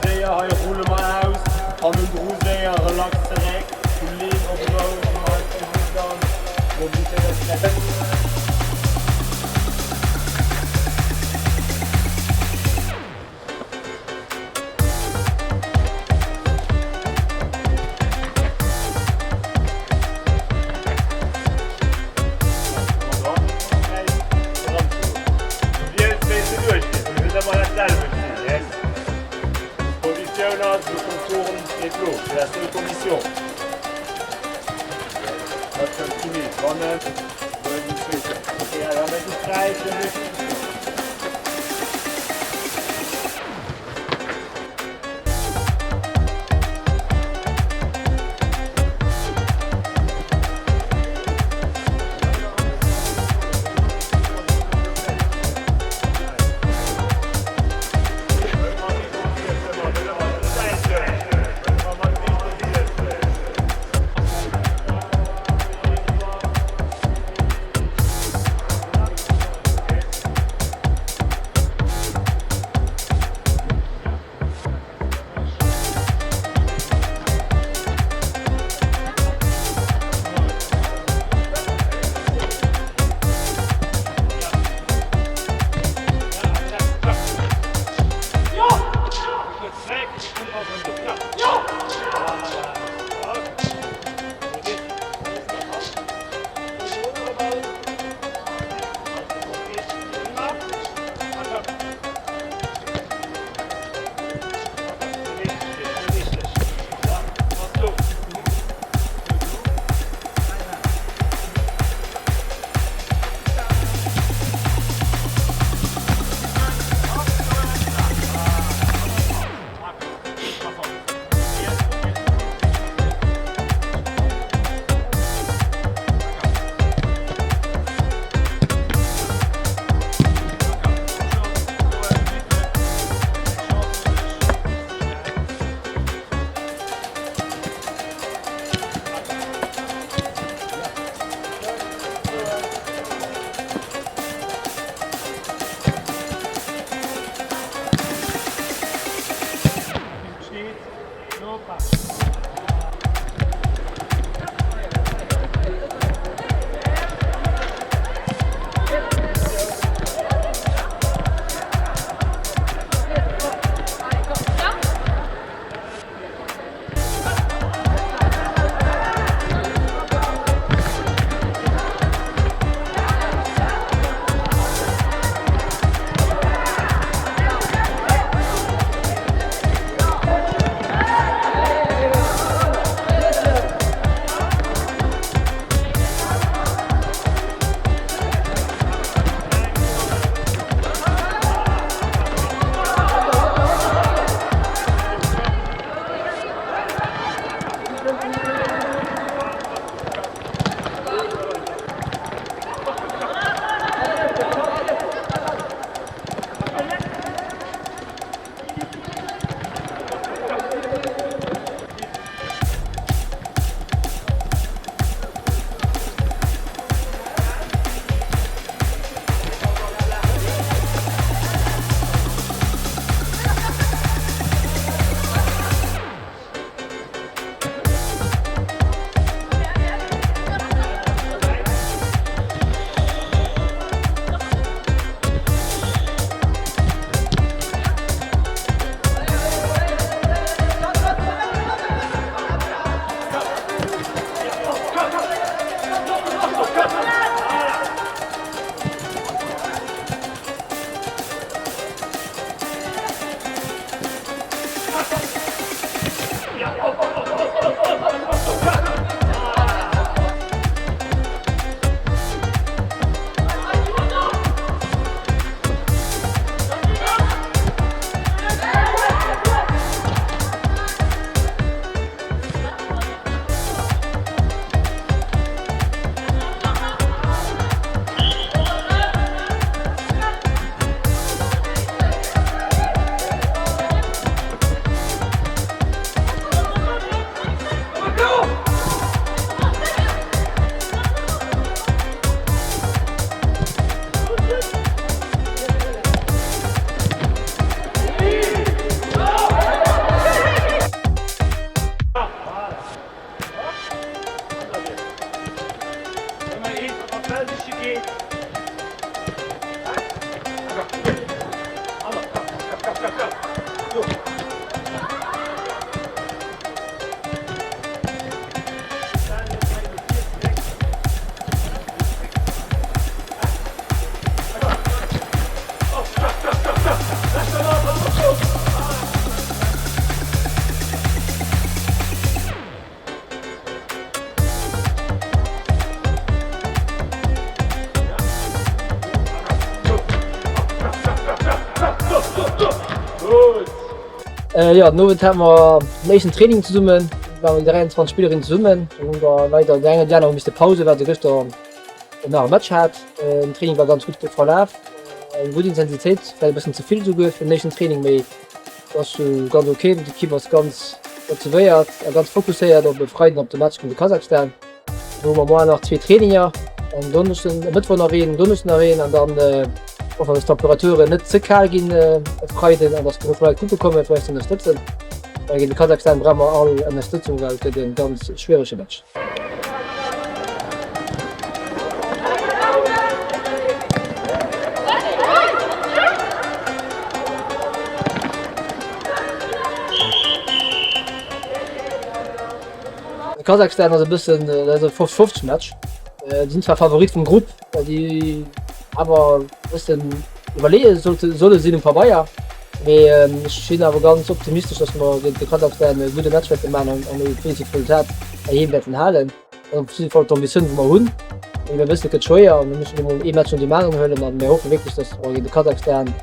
Séier, hei rulle mer aus, hannendru séier, relax zeréck, Leen op Rou, Mobilitéit ass Jo, den Owend hate mer den éischten Training zesummen, waren déi 23 Spillerinnen zesummen. Do hunn der leider déi eng oder déi aner hu misste Pause, well se gëschter nach e Match hat. Den Training war ganz gutt verlaf, eng gutt Intensitéit, vläicht e bëssen ze vill esouguer fir den éischten Training, mee Et ass ganz ok, d'Ekipp ass ganz motivéiert a ganz fokusséiert op e Freiden op de Match géint de Kasachstan. Do hu mer moar nach zwee Traininger, en Donneschden, e Mëttwoch nach een, en Donneschden nach een an dann hoffe mer, dass d'Temperaturen net ze kal ginn e Freiden an dass genuch Leit kucke kommen fir eis ze ënnerstëtzen. Well géint de Kasachstan brauche mer all Ënnerstëtzung, well et gëtt e ganz schwierege Match. Kasachstan ass e bëssen dat ass e 50-50 Match. Déi sinn zwar Favorit vum Grupp, well déi awer e bëssen iwwerleeë sollte solle sinn um Pabeier. Mee ech sinn awer ganz optimistesch, datt mer géint de Kasachstan e gudde Match wäerte maachen an e positiivt Resultat heiheem wäerten halen. Dat ass op jidde Fall d'Ambitioun, wou mer hunn. Mee mir wëssen, et gëtt schwéier a mir mussen emol ee Match no deem aneren huelen. A mir hoffe wierklech, datt mer géint de Kasachstan,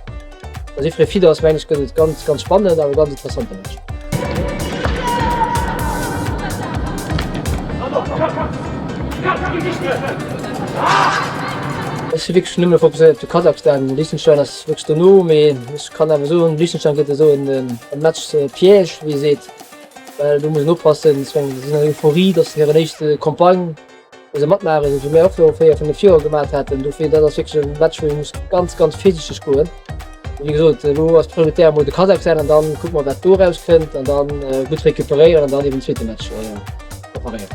datt jiddweree fit ass, mengen ech, gëtt et ganz, ganz spannend, awer ganz interessante Match. Ech si wierklech nëmme fokusséiert op de Kasachstan. Liechtenstein ass wierklech dono, mee ech kann awer soen, Liechtenstein gëtt esou e Match piège, wéi ee seet. Well do muss een oppassen, ech mengen, si sinn an Euphorie, dass hiren éischte Campagne, wou se matmaachen, esou wéi mir och viru 4, 5 Joer gemaat haten. Dofir, dat ass wierklech e Match, wou ee muss ganz, ganz virsiichteg goen. Wéi gesot, elo ass prioritär emol de Kazakhstan an dann kucke mer, wat do erauskënnt an dann gutt recuperéieren an dann eben den zweete Match preparéieren.